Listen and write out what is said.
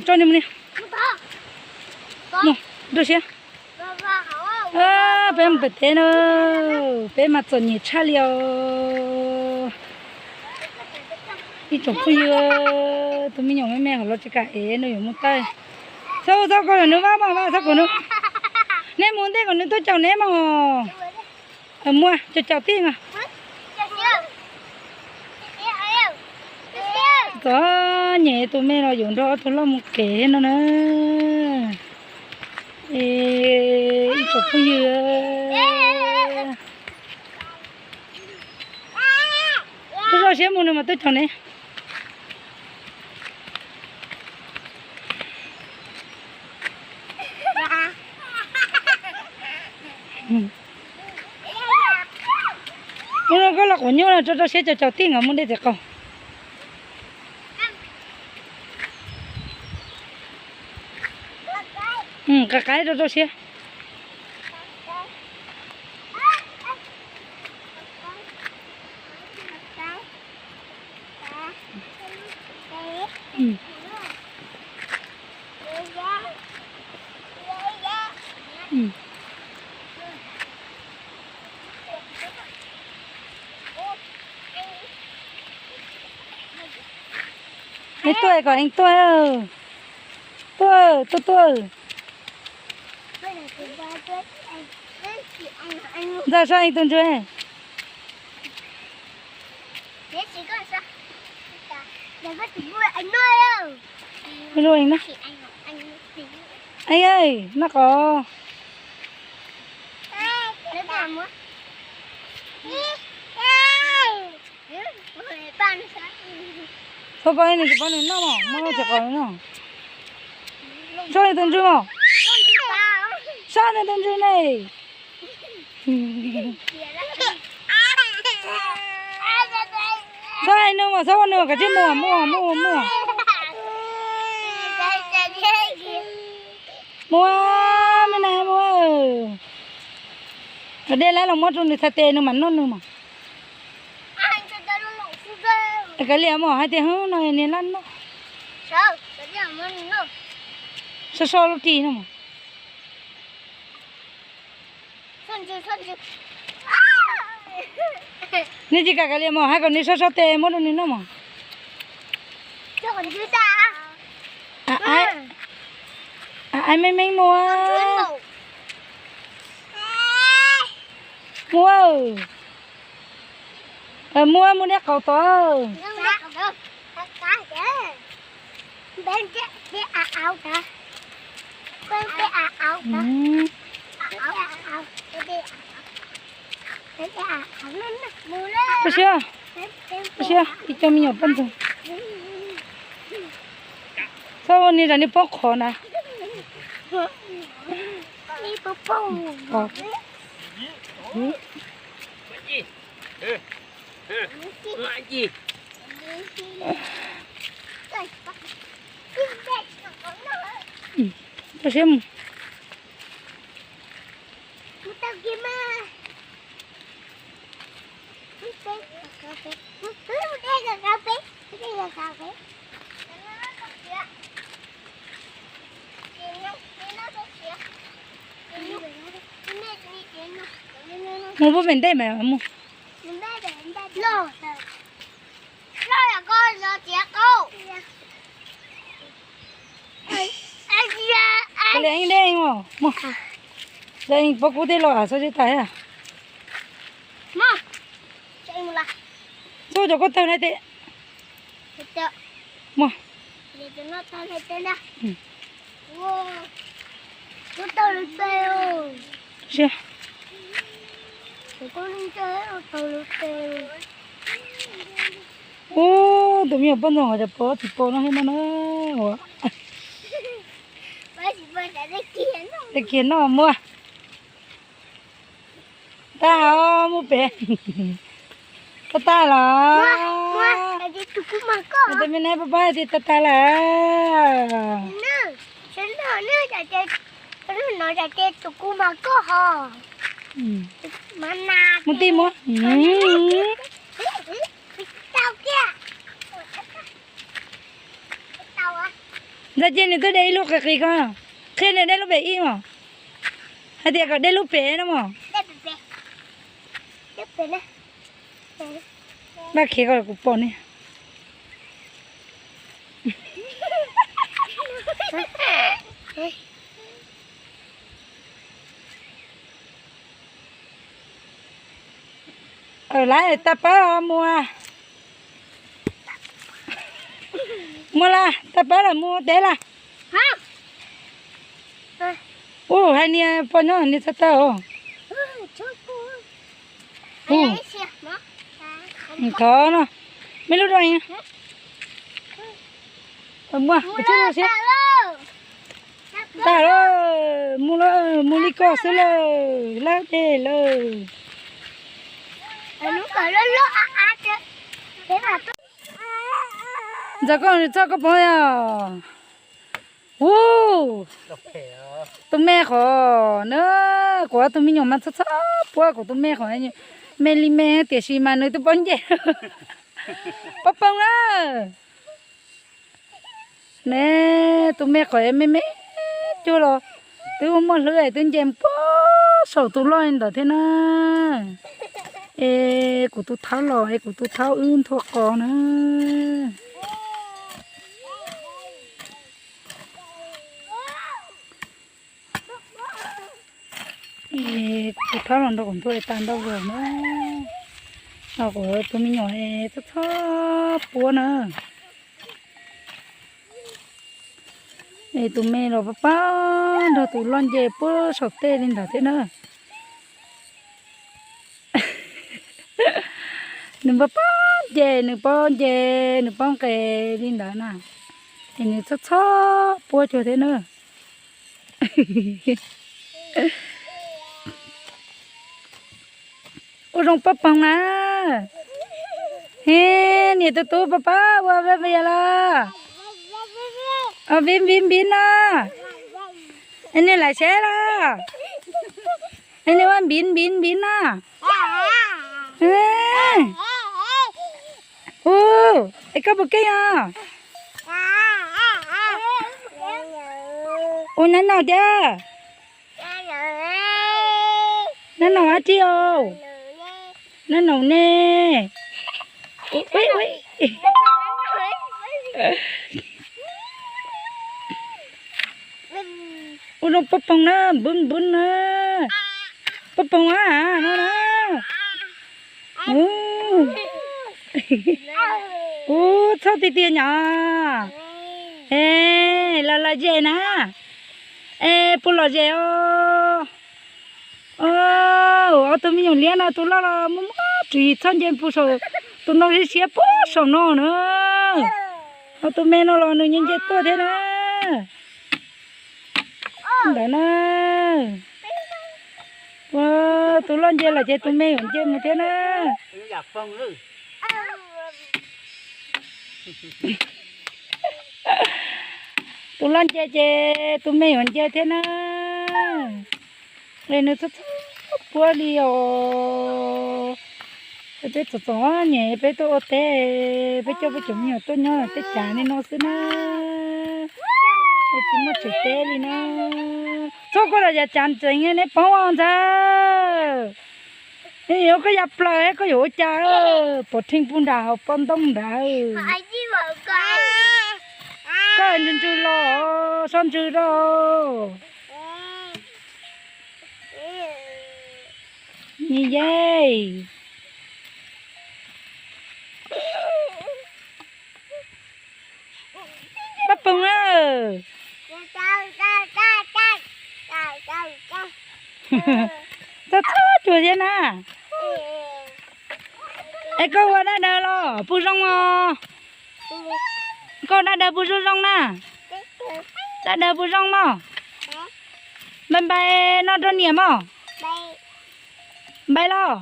Tso ni mus ni. Mus, rau siab. Peb mus pem teb na, peb mas txom nyem tshaj li os. Ib tsoom phooj ywg, tus me nyuam me me hauv los tsis kam ev no yuav mus taw. Txhob, txhob kom nws vaj mas vaj, txhob kom nws, nej mus ntej kom nws tuaj caum neb mas. Muaj caum caum tij mas. Txom nyem tus me los yuav nrog ob tug loj mus kev no na. Ib tsoom phooj ywg, rau rau siab mus nws mas tuaj caum neb. Mus no koj los quav nyuj no, rau rau siab, caum caum tij nkawd mus dej txiv qaub. Qav qaib, rau rau siab. Eeb tuaj kom eeb tuaj. Tuaj, tuaj, tuaj. Ntxawm, soj eeb tus ntsuj. Eeb, noj qos. Txhob koj ib nws tsis pub nws noj mos, muab lub txiv qaub noj. Soj nws tus ntsuj mos. Soj nws tus ntsuj ne. Txhob hais nws mos, txhob ua nws, kav tsij mus, mus, mus, mus. Mus, me na, mus. Dej lab los muab rau nws txhais tes nws mam noj nws mos. Kav liam mos, hais tias hwb no niag lab noj. Soj soj lub ris no mos. Nws tsis kam kav liam mos, hais kom nws soj soj tes muab rau nws noj mos. Aib meej meej mus. Mus, mus, mus dej qaub tod. Koj siab, koj siab, ib co me nyuam poj ntxoog. Txhob ua niag zam niag poob qhov na. Koj siab mus. Mus pub pem ntej mas mus. Koj li eeb dej mos, mus. Lawv eeb pob kub tej los txhob tsis tas. Txhob cov koj tawg na tes. Mus. Ub, tus me nyuam poj ntxoog ho cas pom tsis pom no thiab no na. Tag kiag no muaj. Tag os, mus pem. Tag tag los. Tus me nab pab pab tias tag tag lawm. Mus tij muab. Ntxawm ces nws twb de ib lub qis qis ko, qhia nws de lub pem ib mos, hais tias kom de lub pem no mos. Npaj khiav ko kuv pom ne. Lawv tag pab mus, mus las, tag pab lawm mus teb las. Ub, hais niag poj nyob niag txhaj tawg os. Ub, thov no, me lub rau muaj, tag lawm, mus lawm, mus li ko xwb lawm, lawm dej lawm. Ntxawm koj txog koj pom yog. Ub, tus me qhov na, kuv tus me nyuam mas txhob txhob puab kuv tus me qhov, me li me tiam sis mas nws twb pob nce. Pob poog na. Ne, tus me qhov me me cuag los twb muaj hlwb es twb nce puag saum tus loj ntawd thiab na. Es kuv tus thaub los es kuv tus thaub wb nthua qos na. Es kuv tus thaub los nrog kuv nthua tas ntau zaus na. No kuv tus me nyuam es txhob txhob puab na. Es tus me los pab pab nrog tus loj nce puag saum tej li ntawd thiab na. Nws pab pab nce, nws pab nce, nws pab nqes li ntawd na. Es nws txhob txhob puab cuag thiab na. Ua zoo pob poog na. He, niam tus tub pab pab ua vij vij los. Vij vij vij na. Es nws laim seb los. Es nws ua npiv npiv npiv na. Ub, es koj puas keej os? Ua nab naum tiag. Nab naum dab tsi os? Nab naum ne. Ua zoo pob poog na, npwb npwb na. Pob poog a no na. Ub, txhob tiag tiag nyom. Es los lom zem na. Es puas lom zem os? Ob tug me nyuam liab no tus loj los muaj muaj tswv yim txhob nce puag saum tus ntoo siab siab puag saum no na. Ho tus me no los nws nce nce tuaj thiab na. Ntawd na. Ua, tus loj nce lawm ces tus me yuav nce mus thiab na. Tus loj nce ces tus me yuav nce thiab na. Es nws txhob txhob puab li os. Peb txom txom nyem peb tuaj ua teb, peb coj peb cov me nyuam tuaj nyob tej cav li no xwb na. Peb tsis muaj tsev teb li na. Txhob koj los yav cav ntxeev neb poob os ntxawg. Yuav koj ya plaws koj yuav ua cas, pov rheej pub nram hauv pob ntoo nrad. Koj ntsws ntsws los, sob ntsws rau. Ni ye. Pab poog na. Txhob txhob cuag thiab na. Es koj ua dab daws los puas zoo os? Koj dab daws puas zoo zoo na? Dab daws puas zoo mog? Npai npai no rau niam mog. Npai los.